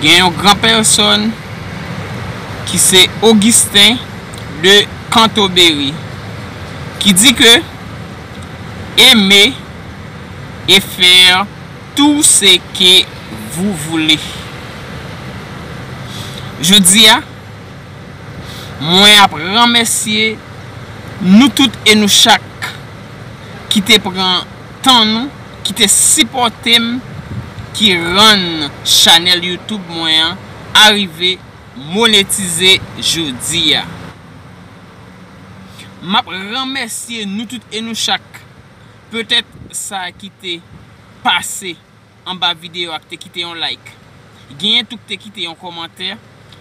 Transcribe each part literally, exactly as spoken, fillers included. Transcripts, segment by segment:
Gen yon gran pèsòn ki se Augustin de Cantobery ki di ke aimer et faire tout ce que vous voulez. Jodi a, mwen ap remèsye nou tout e nou chak ki te pran tan nou, ki te sipòte m, ki rann chanèl YouTube mwen an arive monetize jodi a. M ap remèsye nou tout e nou chak. Petèt sa ki te pase anba videyo a ki te kite yon like. Genyen tou ki te kite yon kòmantè.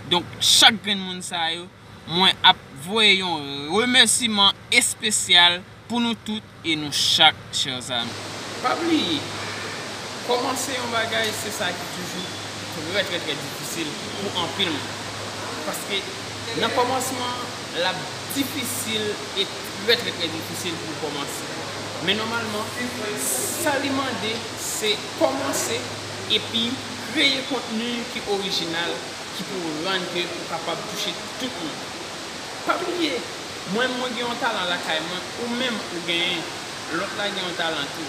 Donk, chak grenn moun sa yo, mwen ap voye yon remèsiman espesyal pou nou tout e nou chak, chè zanmi. Pa bliye, kòmanse yon bagay, se sa ki toujou trè, trè, trè difisil pou anpil moun. Paske nan kòmansman, l ap difisil e trè, trè, trè difisil pou w kòmanse. Men nòmalman, sa li mande, se kòmanse epi kreye kontni ki orijinal, ki pou rann ke ou kapab touche tout moun. Pa bliye, mwen, mwen gen yon talan lakay mwen, ou menm ou genyen, lòt la gen yon talan tou.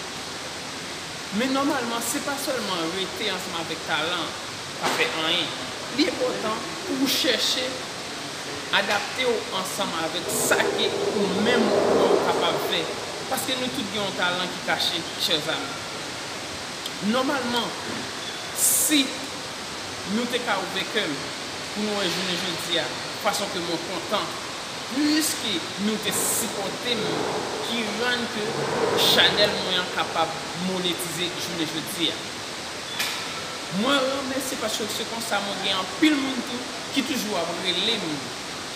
Men nòmalman, se pa sèlman rete ansanm avèk talan an, pa fè anyen. Li enpòtan pou w chèche adapte w ansanm avèk sa ke ou menm ou wè w kapab fè. Paske nou tout gen yon talan ki kache, chè zanmi. Nòmalman, si nou te ka ouvè kè m pou nou wè jounen jodi a, fason ke mwen kontan, piske nou te sipòte m, ki rann ke chanèl mwen an kapab monetize jounen jodi a. Mwen remèsye paske se konsa mwen gen anpil moun tou ki toujou ap rele m,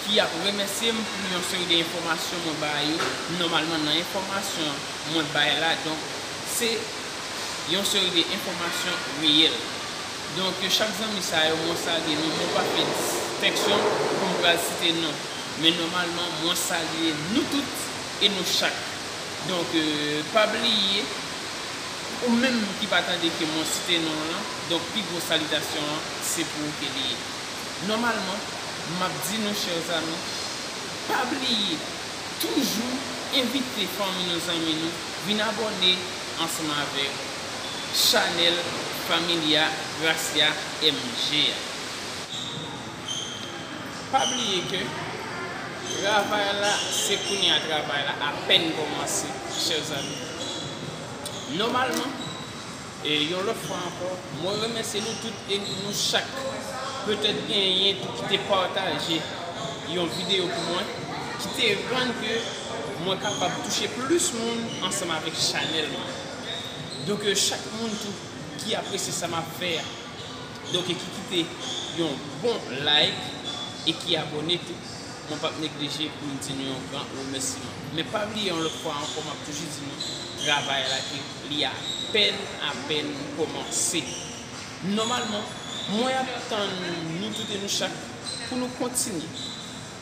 ki ap remèsye m pou yon seri de enfòmasyon mwen ba yo. Nòmalman, nan enfòmasyon mwen bay la, donk, se yon seri de enfòmasyon reyèl. Donk, chak zanmi sa yo, mwen salye nou. Mwen pa fè distenksyon pou m pral site non. Men nòmalman, mwen salye nou tout e nou chak. Donk, euh, pa bliye, ou menm ki pa tande ke mwen site non w lan, donk, pi gwo salitasyon an, se pou ou ke li ye. Nòmalman, m ap di nou, chè zanmi, pa bliye, toujou envite fanmi nou, zanmi nou, vin abòne ansanm avèk chanèl Familia Gracia M G a. Pa bliye ke travay la, se kounye a travay la apèn kòmanse, chè zanmi. Nòmalman, e yon lòt fwa ankò, mwen remèsye nou tout e nou chak. Petèt genyen tou ki te pataje yon videyo pou mwen, ki te rann ke mwen kapab touche plis moun ansanm avèk chanèl mwen. Donk, chak moun tou ki apresye sa m ap fè a, donk, e ki kite yon bon like e ki abòne tou, mwen p ap neglije pou m di nou yon gran remèsiman. Men pa bliye, yon lòt fwa ankò, m ap toujou di nou, travay la ke li apèn, apèn kòmanse. Nòmalman, mwen ap tann nou tout e nou chak pou nou kontinye.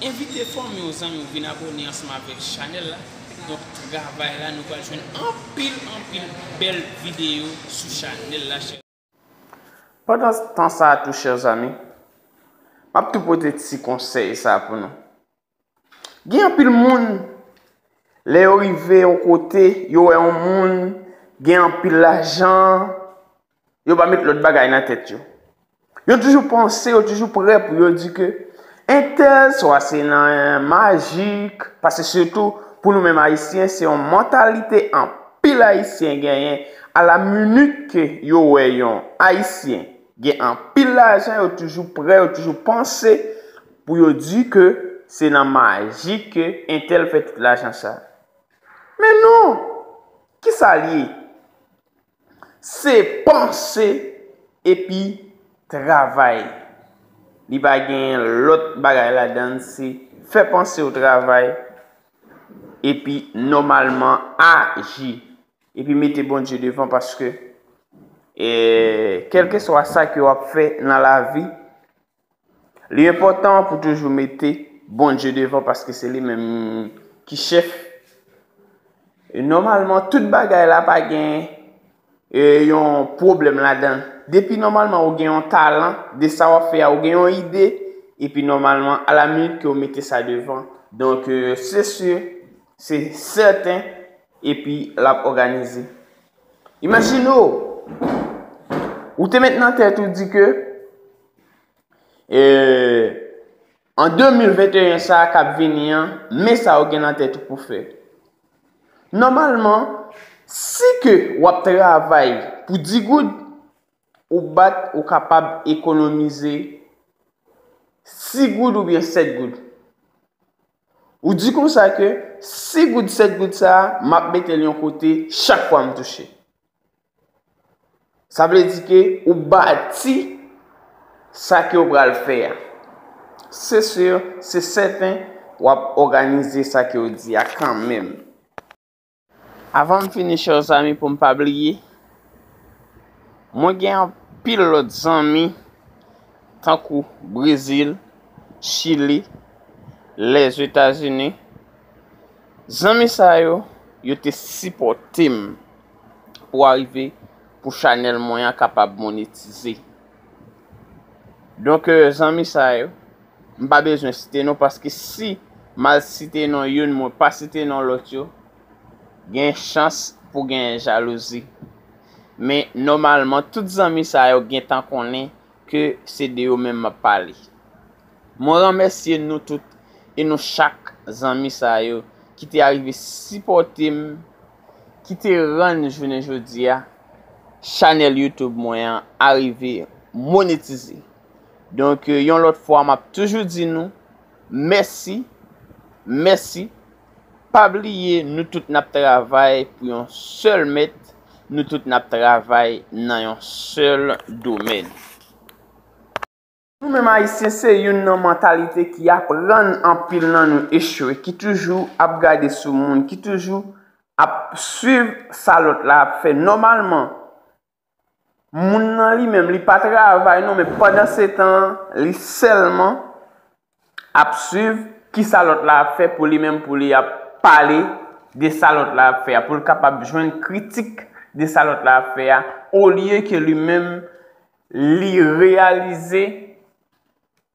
Envite fanmi w, zanmi w vin abòne ansanm avèk chanèl la. Donk, travay la, nou pral jwenn anpil, anpil bèl videyo sou chanèl la, chè. Pandan tan sa a tou, chè zanmi, m ap tou pote ti konsèy sa a pou nou. Gen anpil moun, lè yo rive yon kote, yo wè yon moun gen anpil lajan, yo pa met lòt bagay nan tèt yo. Yo toujou panse, yo toujou prè pou yo di ke entèl, swa se nan majik, paske sitou pou nou menm Ayisyen, se yon mantalite anpil Ayisyen genyen. A la minit ke yo wè yon Ayisyen gen anpil lajan, yo toujou prè, yo toujou panse pou yo di ke se nan majik ke entèl fè tout lajan sa. Men non! Kisa l ye? Se panse epi travay. Li pa gen lòt bagay ladan l, se fè panse w travay epi nòmalman aji. Epi mete Bondye devan paske, eh, kèlkeswa sa ke w ap fè nan lavi, li enpòtan pou toujou mete Bondye devan paske se li menm ki chèf. E nòmalman, tout bagay la pa gen e, yon pwoblèm ladan. Depi nòmalman ou gen yon talan de sa w ap fè a, ou gen yon ide, epi nòmalman, alaminit ke w mete sa devan. Donk, e, se si, se sèten, epi l ap òganize. Imajine w, ou te met nan tèt ou di ke, e, an de mil venteyen sa a k ap vini an, men sa w gen nan tèt ou pou fè. Nòmalman, si ke w ap travay pou dis goud, ou bat, ou kapab ekonomize sis goud oubyen sèt goud. Ou di konsa ke sis goud, sèt goud sa a, m ap mete l yon kote chak fwa m touche. Sa vle di ke ou bati sa ke w pral fè a. Se si, se sèten, w ap òganize sa ke w di a kanmenm. Avan m fini, chè zanmi, pou m pa bliye, mwen gen anpil lòt zanmi, tankou Brezil, Chili, Lèzetazini. Zanmi sa yo, yo te sipòte m pou arive pou chanèl mwen an kapab monetize. Donk, e, zanmi sa yo, m pa bezwen site non, paske si m al site non youn, mwen pa site non lòt yo, gen chans pou gen jalouzi. Men nòmalman, tout zanmi sa yo gentan konnen ke se de yo menm m ap pale. Mwen remèsye nou tout e nou chak zanmi sa yo ki te arive sipòte m, ki te rann jounen jodi a, chanèl YouTube mwen an arive monetize. Donk, e, yon lòt fwa, m ap toujou di nou mèsi, mèsi. Pa bliye, nou tout n ap travay pou yon sèl mèt, nou tout n ap travay nan yon sèl domèn. Nou menm Ayisyen, se youn nan mantalite ki aprann anpil nan nou echwe, ki toujou ap gade sou moun, ki toujou ap swiv sa lòt la ap fè. Nòmalman, moun nan li menm, li pa travay non, men pandan se tan, li sèlman ap swiv ki sa lòt la ap fè pou li menm, pou li ap pale de sa lòt la ap fè a, pou l kapab jwenn kritik de sa lòt la ap fè a, olye ke li menm li reyalize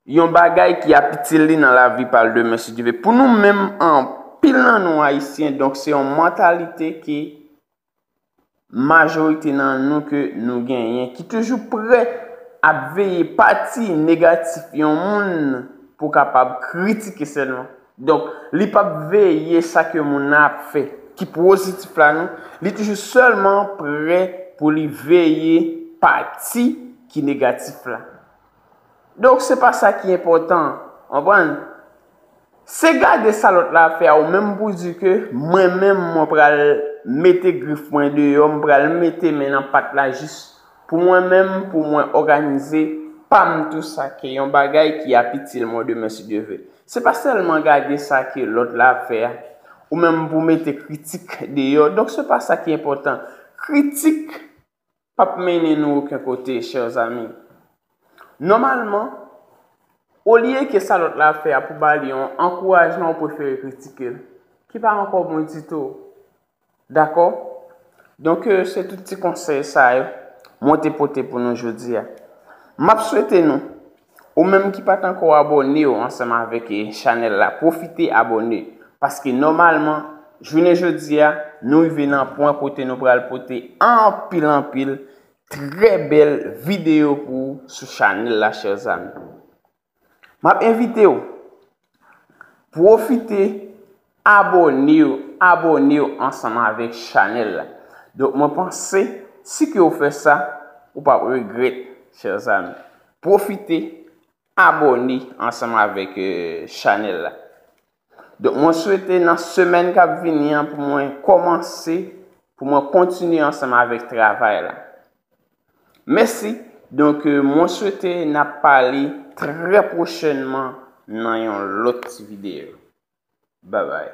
yon bagay ki ap itil li nan lavi pa l demen, si Dye vle. Pou nou menm, anpil nan nou Ayisyen, donk, se yon mantalite ke majorite nan nou ke nou genyen, ki toujou prè ap veye pati negatif yon moun pou kapab kritike sèlman. Donk, li p ap veye sa ke moun nan ap fè ki pozitif la, non. Li toujou sèlman prè pou li veye pati ki negatif la. Donk, se pa sa ki enpòtan, konprann? Se gade sa lòt la ap fè a, ou menm pou di ke mwen menm, mwen pral mete grif mwen deyò, m pral mete men nan pat la jis pou mwen menm, pou mwen òganize pa m tou, sa ke yon bagay ki ap itil mwen demen, si Dye vle. Se pa sèlman gade sa ke lòt la ap fè a, ou menm pou mete kritik deyò. Donk, se pa sa ki enpòtan. Kritik p ap mennen nou okenn kote, chè zanmi. Nòmalman, olye ke sa lòt la ap fè a pou ba li yon ankourajman, ou prefere kritike l. Ki pa ankò bon ditou. Dakò? Donk, e, se tout ti konsèy sa yo mwen te pote pou nou jodi a. M ap swete nou, ou menm ki pa t ankò abòne w ansanm avèk, e, chanèl la, pwofite abòne. Paske nòmalman, jounen jodi a, nou rive nan pwen kote nou pral pote anpil, anpil trè bèl videyo pou ou sou chanèl la, chè zanmi. M ap envite w, pwofite abòne w, abòne w ansanm avèk chanèl la. Donk, mwen panse, si ke w fè sa, ou p ap regrèt, chè zanmi. Pwofite abòne ansanm avèk, e, chanèl la. Donk, mwen swete nan semèn k ap vini an pou mwen kòmanse, pou mwen kontinye ansanm avèk travay la. Mèsi. Donk, e, mwen swete n ap pale trè pwochènman nan yon lòt ti videyo. Babay.